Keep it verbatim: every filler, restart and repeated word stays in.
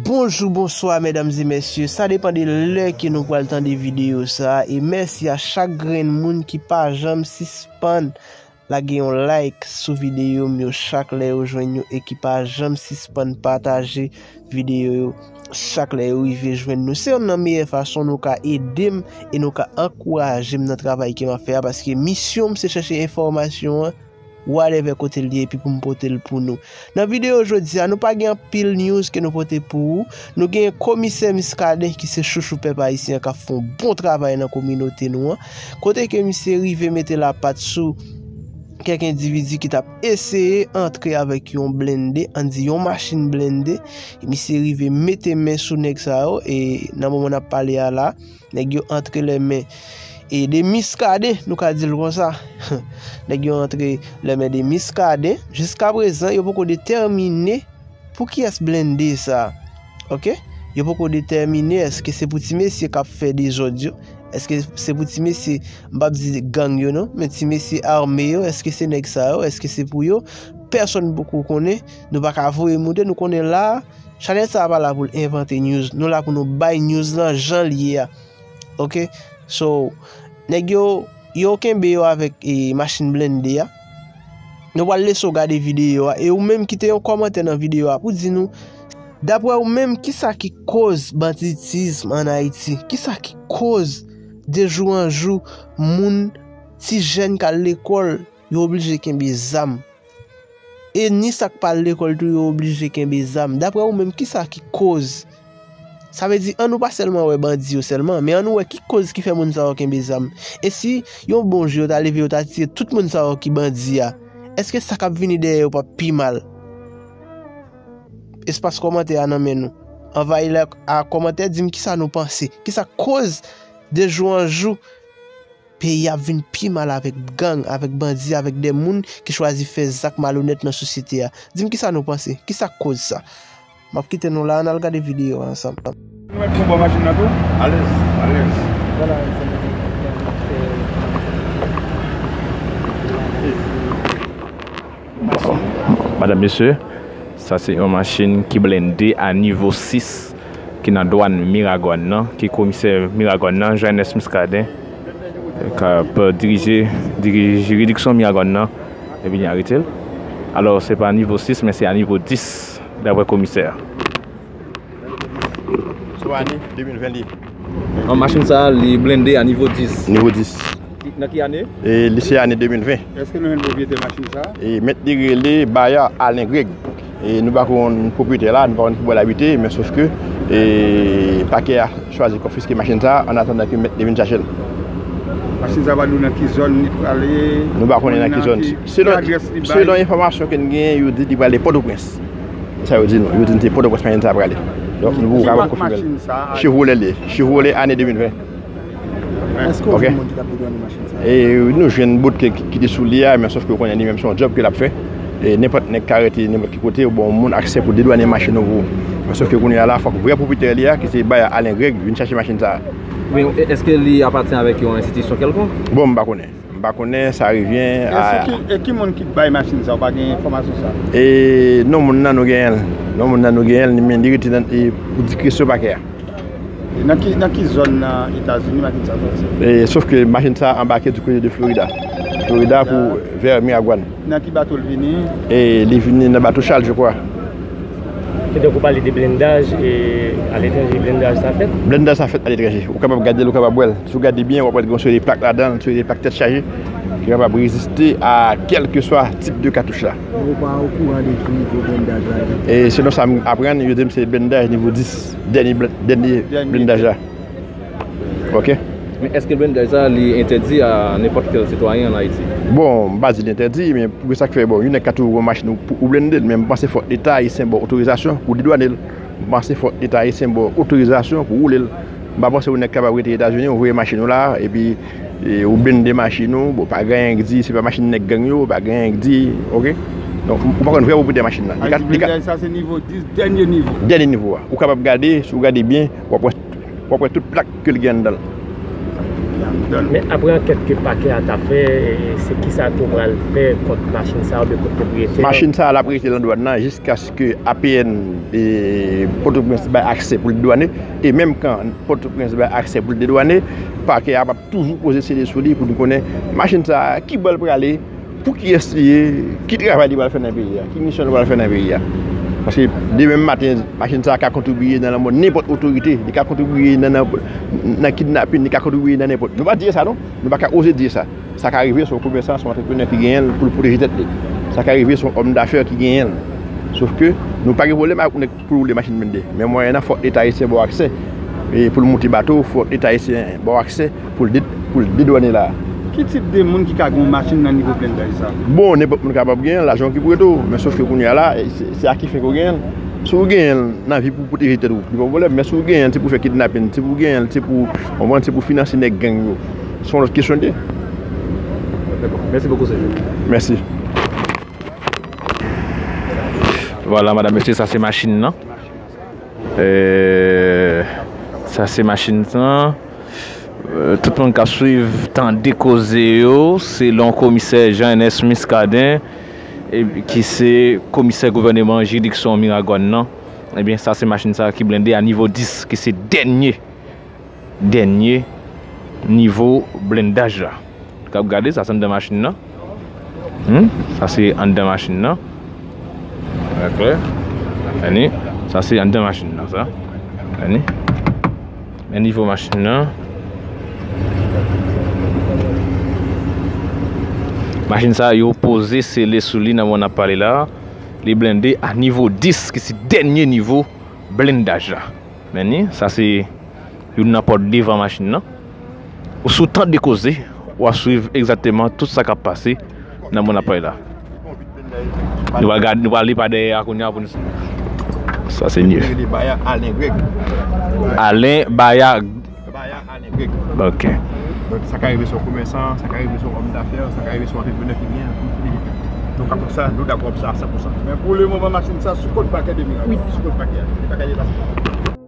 Bonjou, bonswa, medam e mesye. Sa depann de lè ke nou pral tande videyo sa a. E mèsi a chak grenn moun ki pa janm sispann lage yon like sou videyo m yo chak lè yo jwenn yo e ki pa janm sispann pataje videyo yo chak lè yo rive jwenn nou. Se youn nan meyè fason nou ka ede m e nou ka ankouraje m nan travay ke m ap fè a, paske misyon m se chèche enfòmasyon an whatever kote l ye epi pou m pote l pou nou. Nan videyo jodi a, nou pa gen anpil news ke nou pote pou ou. Nou gen komisè Muscadin ki se chouchou pèp ayisyen an k ap fè yon bon travay nan kominote nou an. Kote ke misye rive mete lapat sou kèk endividi ki t ap eseye antre avèk yon blende, ann di yon machin blende. Misye rive mete men sou nèg sa yo e nan moman n ap pale a la, nèg yo antre lèmen e de Muscadin, nou ka di l konsa. Nèg yo antre lèmen de Muscadin. Jiskaprezan, yo poko detèmine pou kiyès blende sa. Oke? Yo poko detèmine èske se pou ti mesye k ap fè dezòd yo, èske se pou ti mesye, m p ap di gang yo non, men ti mesye ame yo, èske se nèg sa yo, èske se pou yo? Pèsonn poko konnen, nou pa ka voye moute, nou konnen la a, chanèl sa a pa la pou l envante news, nou la pou nou bay news lan jan l ye a. Oke? So, nèg yo, yo kenbe yo avèk e, machin blende a. Nou pral lese w gade videyo a. E ou menm kite yon kòmantè nan videyo a pou di nou, daprè ou menm, kisa ki koz banditism ann Ayiti? Kisa ki koz de jou an jou moun, ti jèn k al lekòl, yo oblije kenbe zam? E ni sa k pa al lekòl tou yo oblije kenbe zam. Daprè ou menm, kisa ki koz? Sa vle di, ann nou pa sèlman wè bandi yo sèlman, men ann nou wè ki koz ki fè moun sa yo kenbe zam. E si yon bon jou yo ta leve, yo ta tiye tout moun sa yo ki bandi a, èske sa k ap vini dèyè yo p ap pi mal? Espas kòmantè a nan men nou. Anvayi la a kòmantè, di m kisa nou panse. Kisa koz de jou an jou peyi ap vin pi mal avèk gang, avèk bandi, avèk de moun ki chwazi fè zak malonèt nan sosyete a. Di m kisa nou panse? Kisa k koz sa? M ap kite nou la, ann al gade videyo a ansanm. Nou mèt pran bò machin nan tou? Alèz, alèz. Madanm, mesye, sa se yon machin ki blende a nivo sis ki nan dwàn Miragwàn nan, ke komisè Miragwàn nan, Jean Ernest Muscadin, k ap dirije, dirije jiridiksyon Miragwàn nan, epi li arete l. Alò, se pa nivo sis, men se a nivo dis, daprè komisè a. Sou ane de mil ven li ye. An machin sa a, li blende a nivo dis. Nivo dis. Ki, nan ki ane? E, li se ane de mil ven. Èske nou jwenn pwopriyetè machin sa a? E, mèt li rele Bayard Alain Greg. E, nou pa konn pwopriyetè la, nou pa konn ki bò l abite, men sof ke, e, pakè a chwazi konfiske machin sa a, an atandan ke mèt li vin chache l. Machin sa a pa di w nan ki zòn li prale? Nou pa konnen nan ki zòn. Ki adrès li bay? Selon enfòmasyon ke n genyen, yo di li prale Pòtoprens. Sa yo di nou. Yo di n se Pòtoprens machin sa a prale. Donk, nou poko ka konfime l. Ki mak machin sa a? Chevrolet li ye. Chevrolet ane de mil ven. Èske w jwenn moun ki t ap dedwane machin sa a? E nou jwenn bout ki, ki te sou li a, men sof ke w konnen li menm se yon djòb ke l ap fè. E nenpòt nèg ka rete nenpòt ki kote, ou ba yon moun aksè pou dedwane machin ou pou ou. Men sof ke kounye a la, fòk vrè pwopriyetè li a, ki se Bayard Alain Greg, vin chache machin sa a. Men, e, èske li apatyen avèk yon enstitisyon kèlkonk? Bon, m pa konnen. M pa konnen, sa revyen a... E se ki, e ki moun ki bay machin sa? Ou pa gen enfòmasyon sa? E non moun nan nou genyen l. Non moun nan nou genyen l, men li rete nan, e, pou diskresyon pakè a. E nan ki, nan ki zòn nan Etazini machin sa sòti? E, sof ke machin sa anbake du côté de Florida. Florida pou vè Miragwàn. Nan ki bato l vini? E li vini nan bato Charles, je crois. Kidonk, ou pale de blendaj, e aletranje blendaj sa fèt? Blendaj sa fèt aletranje. Ou kapab gade l, ou kapab wè l. Si w gade byen, w ap wè l gen yon seri de plak ladan l, yon seri de plak tèt chaje, ki kapab reziste a kèlkeswa tip de katouch la. Ou pa okouran de ki nivo blendaj la ye? E selon sa m aprann, yo di m se blendaj nivo dis, dènye bl-, dènye blendaj la. Ok. Men èske blendaj sa a, li entèdi a nenpòt kèl sitwayen ann Ayiti? Bon, m pa di li entèdi, men pou sa k fè, bon, yon nèg ka toujou pran machin ou, pou ou blende l, men m panse fòk Leta ayisyen ba w otorizasyon pou w dedwane l. M panse fòk Leta ayisyen ba w otorizasyon pou w woule l. M pa panse yon nèg kapab rete Etazini, ou voye machin ou la, epi, e, ou blende machin ou, bon, pa gen anyen k di, se pa machin nèg gang yo, pa gen anyen k di, ok? Donk, ou pa konn vrè pwopriyetè machin nan. Li ka, li ka... Blendaj sa se nivo dis, dènye nivo. Dènye nivo a. Ou kapab gade, si w gade byen, w ap wè, w ap wè tout plak ke l gen anndan l. Men apre ankèt ke pakè a ta fè, se kisa ke w pral fè kont machin sa a oubyen kont pwopriyetè a? Machin sa a, l ap rete nan dwàn nan jiskaske A P N, e, Pòtoprens bay aksè pou l dedwane. E menm kan Pòtoprens bay aksè pou l dedwane, pakè a p ap toujou poze sele sou li pou nou konnen machin sa a, ki bò l prale, pou kiyès li ye, ki travay li pral fè nan peyi a, ki misyon li pral fè nan peyi a. Paske demen maten, machin sa a ka kontribiye nan lanmò nenpòt otorite, li ka kontribiye nan, nan, nan kidnapin, li ka kontribiye nan nenpòt. Nou pa di sa non, nou pa ka oze di sa. Sa ka rive, se yon komèsan, se yon antreprenè ki genyen l pou l pwoteje tèt li. Sa ka rive, se yon òm dafè ki genyen l. Sof ke nou pa gen pwoblèm ak nèg pou l woule machin blende. Men mwayennan, fòk Leta ayisyen ba w aksè. E pou l moute bato, fòk Leta ayisyen ba w aksè pou l de-, pou l dedwane la a. Ki tip de moun ki ka gen yon machin nan nivo blendaj sa? Bon, nenpòt moun kapab genyen l, lajan w ki prete w. Men sof ke kounye a la, e, se, se a ki fen ke w genyen l. Si w genyen l nan vi pou w pwoteje tèt ou, li pa pwoblèm. Men si w genyen l, se pou fè kidnapin, se pou genyen l, se pou, w konprann, se pou finanse nèg gang yo. Se yon lòt kesyon de. Mèsi bokou, Sèjou. Mèsi. Vwala, madanm, mesye, sa se machin nan. Euh, sa se machin nan. Euh, tout moun k ap swiv, tande koze yo, selon komisè Jean Ernest Muscadin, e, ki se komisè gouvèneman jiridiksyon Miragwàn nan, ebyen, sa se machin sa ki blende a nivo dis, ki se dènye dènye nivo blendaj la. K ap gade, sa se anndan machin nan. Hmm? Sa se anndan machin nan. Trè klè. Tande, sa se anndan machin nan, sa. Tande. Men nivo machin nan. Machin sa, yo poze sele sou li nan moman n ap pale la. Li blende a nivo dis, ki se dènye nivo blendaj la. Men ni, sa se youn nan pòt devan machin nan. Ou sou tande koze, w ap swiv egzakteman tout sa k ap pase nan moman n ap pale la. Nou pral gade, nou pral li pa dèyè a kounye a pou nou. Sa se nye. Li rele Baya Alen Greg. Alen Baya. Baya Alen Greg. Ok. Donk, sa ka rive se yon komèsan, sa ka rive se yon òm dafè, sa ka rive se yon antreprenè ki gen anpil. Donk, apre sa, nou dakò sa a san pou san. Men pou le moman, machin sa sou kont pakè de Miragwàn. Wi. Sou kont pakè a. Li pa ka depase.